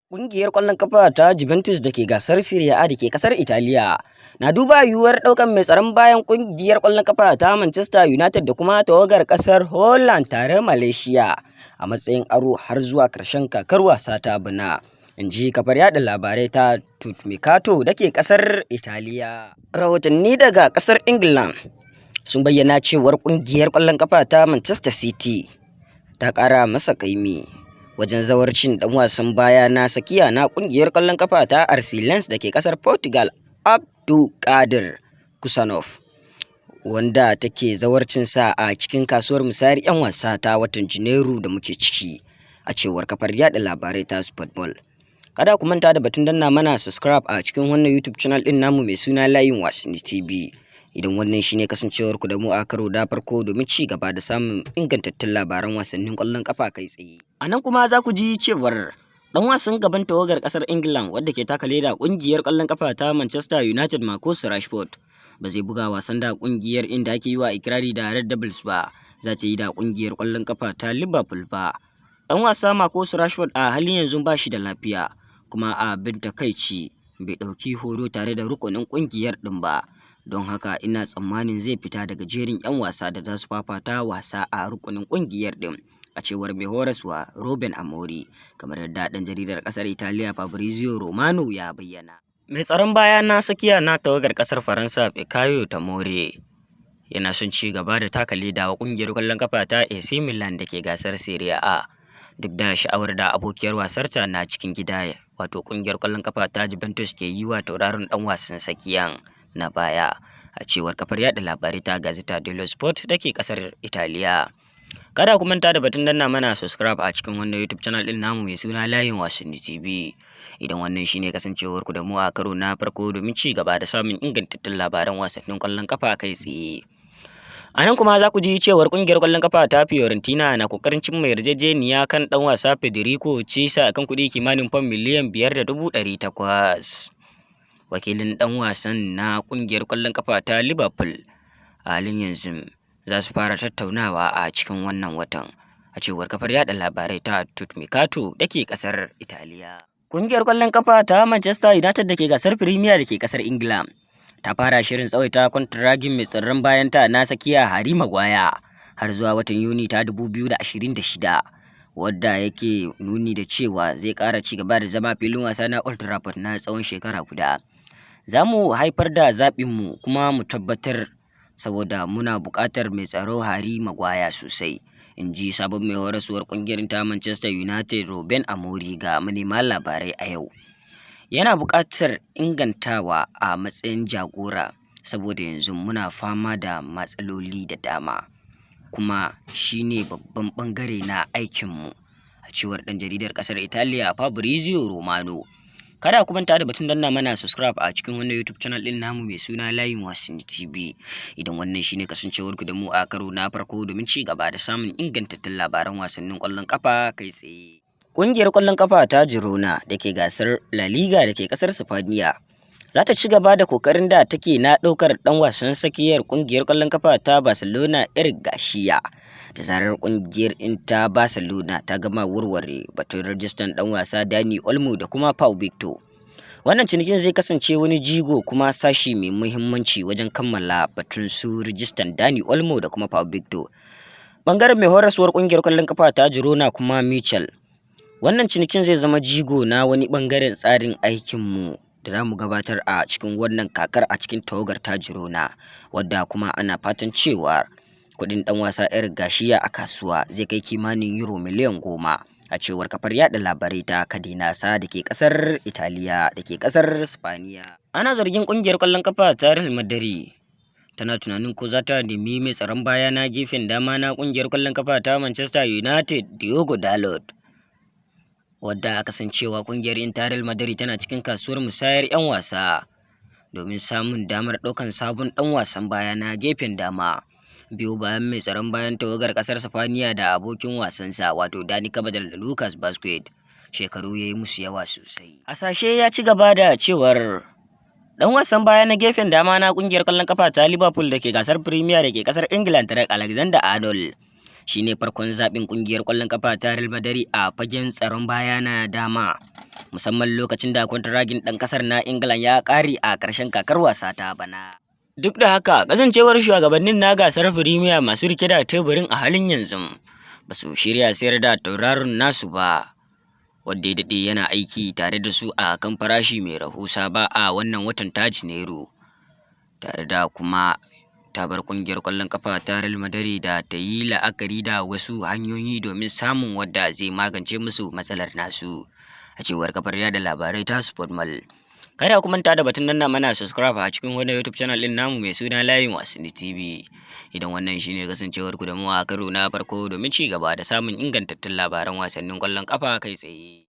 Ƙungiyar ƙwallon kafa ta Juventus da ke gasar Serie A da ke kasar Italiya na duba yiwuwar ɗaukan mai tsaron bayan ƙungiyar ƙwallon kafa ta Manchester United da kuma tawagar kasar Holland Tyrell Malacia a matsayin aro har zuwa karshen kakar wasa ta bana, inji kafar yaɗa labarai ta Tuttomercato da ke kasar Italiya. Rahotanni daga kasar Ingila sun bayyana cewar ƙungiyar ƙwallon kafa ta Manchester City ta ƙara matsa kaimi wajen zawarcin dan wasan baya na tsakiya na kungiyar kwallon kafa ta RC Lens da ke kasar Portugal, Abdukodir Khusanov, wanda take zawarcinsa a cikin kasuwar musayar 'yan wasa ta watan Janairu da muke ciki, a cewar kafar yada labarai ta Sportball. Kada ku manta da batun danna mana subscribe a cikin wannan YouTube channel din namu mai suna Layin Wasanni TV, idan wannan shine kasancewar ku da mu a karo da farko, domin ci gaba da samun ingantattun labaran wasannin kwallon kafa kai tsaye. A nan kuma za ku ji cewar dan wasan gaban tawagar kasar England wadda ke taka leda kungiyar kwallon kafa ta Manchester United, Marcus Rashford, ba zai buga wasan da kungiyar inda ake yi wa ikirari da Red Devils ba za ta yi da kungiyar kwallon kafa ta Liverpool ba. Dan wasa Marcus Rashford a halin yanzu ba shi da lafiya, kuma abin takaici bai ɗauki horo tare da rukunin kungiyar ɗin ba. Don haka ina tsammanin zai fita daga jerin 'yan wasa da za su fafata wasa a rukunin kungiyar ɗin, a cewar mai horaswa Ruben Amorim, kamar yadda ɗan jaridar ƙasar Italiya Fabrizio Romano ya bayyana. Mai tsaron baya na tsakiya na tawagar ƙasar Faransa, Fikayo Tomori, yana son ci gaba da taka leda wa ƙungiyar ƙwallon kafa ta AC Milan da ke gasar Serie A, duk da sha'awar da abokiyar wasarta na cikin gida, wato ƙungiyar ƙwallon kafa ta Juventus, ke yi wa tauraron ɗan wasan tsakiyan na baya, a cewar kafar yada labarai ta Gazzetta dello Sport da ke kasar Italiya. Kada ku manta da batun danna mana subscribe a cikin wannan YouTube channel din namu mai suna Layin Wasanni TV, idan wannan shine kasancewar ku da mu a karo na farko, domin ci gaba da samun ingantattun labaran wasannin kwallon kafa kai tsaye. A nan kuma za ku ji cewar kungiyar kwallon kafa ta Fiorentina na kokarin cimma yarjejeniya kan dan wasa Federico Chiesa akan kuɗi kimanin fam 5,800,000. Wakilin dan wasan na kungiyar kwallon kafa ta Liverpool a halin yanzu za su fara tattaunawa a cikin wannan watan, a cewar kafar yada labarai ta Tuttomercato da ke kasar Italiya. Kungiyar kwallon kafa ta Manchester United da ke gasar Premier da ke kasar Ingila ta fara shirin tsawaita kwantiragin mai tsaron bayan ta na tsakiya Harry Maguire har zuwa watan Yuni ta 2026, wadda yake nuni da cewa zai kara ci gaba da zama filin wasa na Old Trafford na tsawon shekara guda. "Za mu haifar da zaɓinmu kuma mu tabbatar saboda muna buƙatar mai tsaro Harry Maguire sosai," in ji sabon mai horaswar ƙungiyar ta Manchester United, Ruben Amorim, ga manema labarai a yau. "Yana buƙatar ingantawa a matsayin jagora saboda yanzu muna fama da matsaloli da dama, kuma shi ne babban ɓangare na aikinmu," a cewar ɗan jaridar ƙasar Italiya Fabrizio Romano. Kada ku manta da batun danna mana subscribe a cikin wannan YouTube channel din namu mai suna Layin Wasanni TV, idan wannan shine kasancewar ku da mu a karo na farko, domin ci gaba da samun ingantattun labaran wasannin kwallon kafa kai tsaye. Ƙungiyar kwallon kafa ta Girona da ke gasar La Liga da ke kasar Spaniya za ta ci gaba da kokarin da take na ɗaukar ɗan wasan tsakiyar ƙungiyar kwallon kafa ta Barcelona, Eric Garcia, da zarar ƙungiyar ta Barcelona ta gama warware batun rajistan ɗan wasa Dani Olmo da kuma Pau Victor. Wannan cinikin zai kasance wani jigo kuma sashi mai muhimmanci wajen kammala batun su rajistan Dani Olmo da kuma Pau Victor. Bangaren mai horaswar ƙungiyar kwallon kafa ta Girona kuma Michel, "Wannan cinikin zai zama jigo na wani bangaren tsarin aikinmu da za mu gabatar a cikin wannan kakar a cikin tawagar ta Girona," wadda kuma ana fatan cewa kuɗin ɗan wasa Eric Garcia a kasuwa zai kai kimanin euro miliyan 10, a cewar kafar yada labarai ta Cadena SER da ke kasar Italiya da ke kasar Spaniya. Ana zargin kungiyar kwallon kafa ta Real Madrid tana tunanin ko za ta nemi mai tsaron baya na gefen dama na kungiyar kwallon kafa ta Manchester United, Diogo Dalot, wadda kasancewa kungiyar ta Real Madrid tana cikin kasuwar musayar 'yan wasa domin samun damar ɗaukan sabon ɗan wasan baya na gefen dama, biyo bayan mai tsaron bayan tawagar kasar Sifaniya da abokin wasansa, wato Dani Carvajal da Lucas Vazquez, shekaru ya yi musu yawa sosai. Hasashe ya ci gaba da cewar dan wasan baya na gefen dama na kungiyar kwallon kafa ta Liverpool da ke gasar Premier da ke kasar England, Trent Alexander-Arnold, Shi ne farkon zaɓin kungiyar ƙwallon kafa ta Real Madrid a fagen tsaron baya na dama, musamman lokacin da kwantaragin ɗan ƙasar na Ingila ya ƙare a ƙarshen kakar wasa ta bana. Duk da haka, kasancewar shugabannin na gasar Fremiya masu rike da teburin a halin yanzu ba su shirya sayar da tauraron nasu ba, wanda ya daɗe yana aiki tare da su a kan farashi mai rahusa ba a wannan watan ta Janairu, tare da kuma ta bar kungiyar ƙwallon kafa ta Real Madrid da ta yi la'akari da wasu hanyoyi domin samun wadda zai magance musu matsalar nasu, a cewar kafar yada labarai ta Sportmail. Kada ku manta da batun danna mana subscribe a cikin wannan YouTube channel din namu mai suna Layin Wasanni TV. Idan wannan shine kasancewar ku da mu a karo na farko, domin ci gaba da samun ingantattun labaran wasannin ƙwallon kafa kai tsaye.